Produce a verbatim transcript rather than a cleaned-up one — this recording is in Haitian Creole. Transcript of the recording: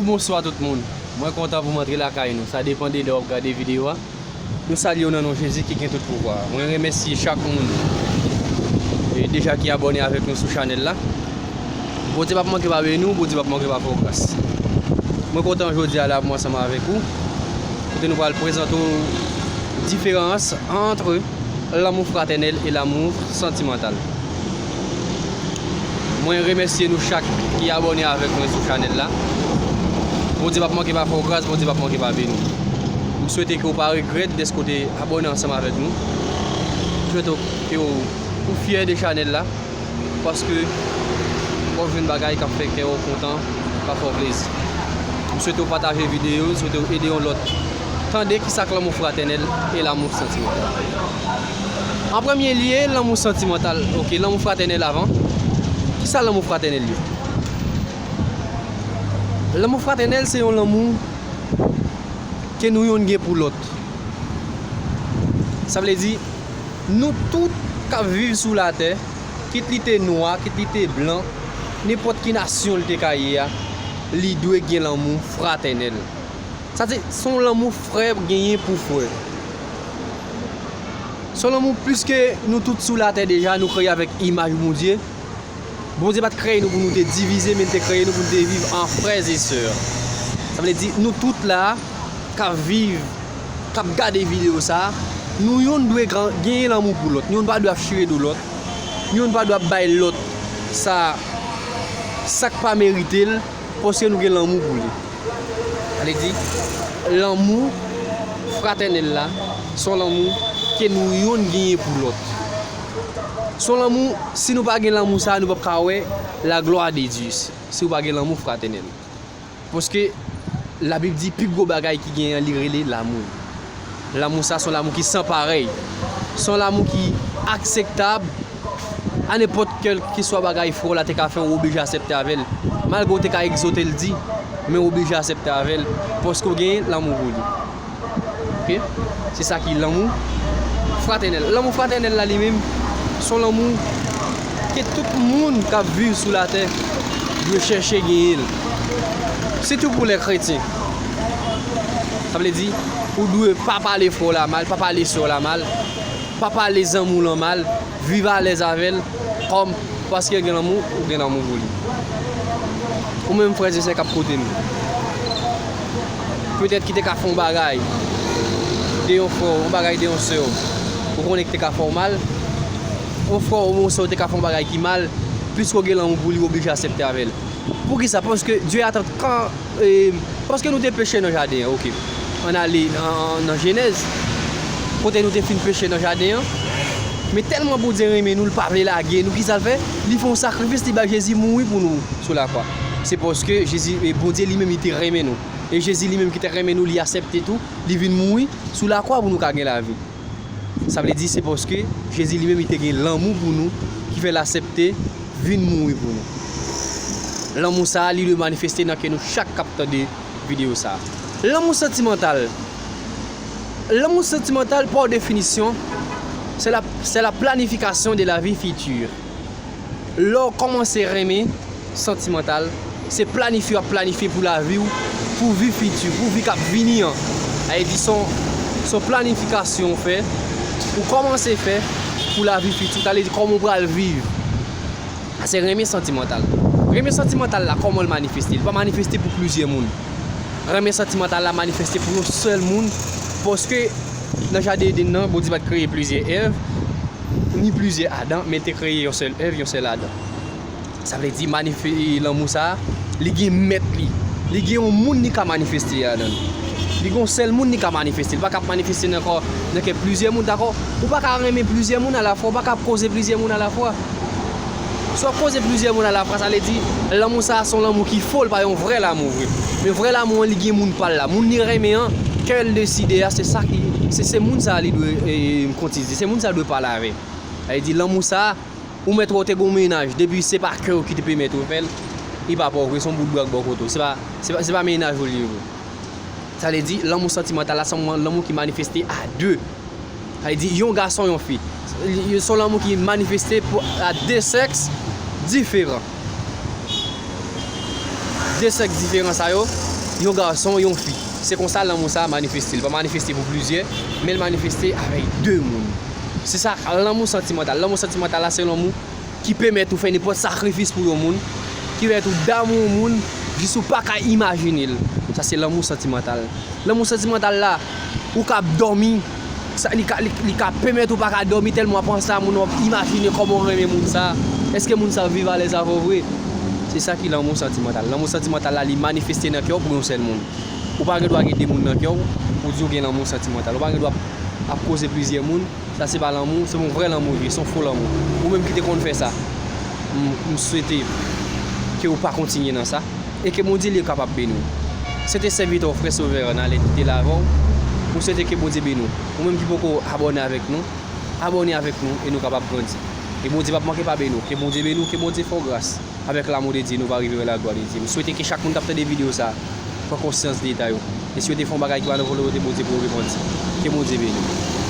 Bonswa tout moun. Mwen kontan pou m antre lakay nou. Sa depann de lè w ap gade videyo a. Nou salye w nan non Jezi ki gen tout pouvwa. Mwen remèsye chak moun, e, deja ki abòne avèk nou sou chanèl la. Bondye p ap manke pa beni w, Bondye p ap manke pa fè w gras. Mwen kontan jodi a la pou mwen ansanm avèk ou. Kote nou pral prezante w diferans ant lanmou fratènèl e lanmou santimantal. Mwen remèsye nou chak ki abòne avèk mwen sou chanèl la. Bondye p ap manke pa fè w gras, Bondye p ap manke pa beni w. M swete ke w pa regrèt dèske w te abòne ansanm avèk nou. M swete w, ke w, ou fyè de chanèl la. Paske w ap jwenn bagay k ap fè kè w kontan, k ap fè w plezi. M swete w pataje videyo, m swete w ede yon lòt tande kisa k lanmou fratènèl e lanmou santimantal. An premye lye, lanmou santimantal, oke, lanmou fratènèl avan. Kisa lanmou fratènèl ye? Lanmou fratènèl se yon lanmou ke nou yonn gen pou lòt. Sa vle di, nou tout k ap viv sou latè, kit li te nwa, kit li te blan, nenpòt ki nasyon li te ka ye a, li dwe gen lanmou fratènèl. Sa se, se yon lanmou frè genyen pou frè. Se yon lanmou, pliske nou tout sou latè deja, nou kreye avèk imaj Bondye. Bondye pa t kreye nou pou nou te divize, men l te kreye nou pou nou te viv an frè e sè. Sa vle di, nou tout la, k ap viv, k ap gade videyo sa a, nou yonn dwe gen, genyen lanmou pou lòt. Yonn pa dwe ap chire do lòt. Yonn pa dwe ap bay lòt sa, sa k pa merite l, paske nou gen lanmou pou li. Sa vle di, lanmou fratènèl la, se yon lanmou ke nou yonn genyen pou lòt. Se yon lanmou, si nou pa gen lanmou sa a, nou p ap ka wè la gloire de Dieu, si, si w pa gen lanmou fratènèl. Paske Labib di, pi gwo bagay ki genyen an, li rele lanmou. Lanmou sa, se yon lanmou ki san parèy. Se yon lanmou ki akseptab a nenpòt kèlkeswa bagay frè w la te ka fè, w oblije aksepte avè l. Malgre w te ka egzote l di, men w oblije aksepte avè l, paske w genyen lanmou pou li. Oke? Se sa ki lanmou fratènèl. Lanmou fratènèl la, li menm, se yon lanmou ke tout moun k ap viv sou latè dwe chèche genyen l. Sitou pou lè kretyen. Sa vle di, ou dwe pa pale frè w la mal, pa pale sè w la mal, pa pale zanmi w lan mal, viv alèz avè l, kòm, paske l gen lanmou, ou gen lanmou pou li. Ou menm frè e sè k ap koute m, petèt ki te ka fè yon bagay de yon frè w, yon bagay de yon sè w, ou konnen ki te ka fè w mal, yon frè w oubyen yon sè w te ka fè yon bagay ki mal, piske w gen lanmou pou li, w oblije aksepte avè l. Poukisa? Paske Dieu attend quand, eh, paske nou te peche nan jaden an, oke. Ann ale nan, nan Jenèz, kote nou te fin peche nan jaden an. Men tèlman Bondye renmen nou, l pa vle lage nou, kisa l fè? Li fè yon sakrifis, li bay Jezi mouri pou nou sou lakwa. Se paske Jezi, eh, Bondye li menm, li te renmen nou. E Jezi li menm ki te renmen nou, li aksepte tou, li vin mouri sou lakwa pou nou ka gen lavi. Sa vle di se paske Jezi li menm li te gen lanmou pou nou ki fè l aksepte vin mouri pou nou. Lanmou sa a, li dwe manifeste nan kè nou chak k ap tande videyo sa a. Lanmou santimantal. Lanmou santimantal, pa definisyon, c'est la, c'est la planification de la vie future. Lè w kòmanse renmen santimantal, se planifye w ap planifye pou lavi w, pou vi fiti, pou vi k ap vini an. Sa vle di se yon, se yon planifikasyon w fè, ou kòmanse fè pou lavi fiti, sa vle di kòman w pral viv. Sa se renmen santimantal. Renmen santimantal la, kòman l manifeste? Li pa manifeste pou plizyè moun. Renmen santimantal la manifeste pou yon sèl moun, paske nan jaden Edenn nan, Bondye pa t kreye plizyè Èv, ni plizyè Adan, men te kreye yon sèl Èv, yon sèl Adan. Sa vle di, manife-, lanmou sa a, li gen mèt li. Li gen yon moun li ka manifeste ladan l. Li gen yon sèl moun li ka manifeste. Li pa ka manifeste nan kò, nan kè plizyè moun, dakò? Ou pa ka renmen plizyè moun alafwa, ou pa ka koze plizyè moun alafwa. Si w ap koze plizyè moun alafwa, sa vle di, lanmou sa a se yon lanmou ki fo, li pa yon vrè lanmou vre. Men vrè lanmou an, li gen moun pa l la. Moun li renmen an, kè l deside a, se sa ki, se, se moun sa a li dwe, e, kontinize. Se moun sa a dwe pale avè. Sa vle di, lanmou sa a, ou mèt wè w te gen yon mennaj, depi se pa kè w ki te pèmèt ou fè l, li pa pa w vre, se yon bout bwa k bò kote w. Se pa, se pa, se pa mennaj ou li ye vre. Sa vle di, lanmou santimantal la, se yon lanmou ki manifeste a de. Sa vle di, yon gason, yon fi. Li, se yon lanmou ki manifeste pou, a de sèks diferan. Senk diferan sa yo, yon gason, yon fi. Se konsa lanmou sa a manifeste. Li pa manifeste pou plizyè, men l manifeste avèk de moun. Se sa, lanmou santimantal. Lanmou santimantal la, se lanmou ki pèmèt ou fè nenpòt sakrifis pou yon moun, ki pèmèt ou damou yon moun, jis ou pa ka imajine l. Sa se lanmou santimantal. Lanmou santimantal la, ou ka ap dòmi, sa, li ka, li, li ka pèmèt ou pa ka dòmi tèlman w ap panse a moun, w ap imajine kòman w renmen moun sa. Èske moun sa viv alèz avè w vre? Se sa ki lanmou santimantal. Lanmou santimantal la, li manifeste nan kè w pou yon sèl moun. Ou pa gen dwa gen de moun nan kè w pou di w gen lanmou santimantal. Ou pa gen dwa ap, ap koze plizyè moun. Sa se pa lanmou, se yon vrè lanmou li ye, se yon fo lanmou. Ou menm ki te konn fè sa, m, m swete ke ou pa kontinye nan sa, e ke Bondye li kapab beni w. Se te sèvitè w, frè Sovè Nalè ki te la avè w. M swete ke Bondye beni w. Ou menm ki poko abòne avèk nou, abòne avèk nou e nou kapab grandi. E Bondye p ap manke pa beni w. Ke Bondye beni w, ke Bondye fè w gras. Avèk lanmou de Dye, nou va rive wè laglwa de Dye. M swete ke chak moun k ap tande videyo sa a pran konsyans de eta yo. E si yo te fè yon bagay ki pa nan volonte Bondye pou yo repanti. Ke Bondye beni w.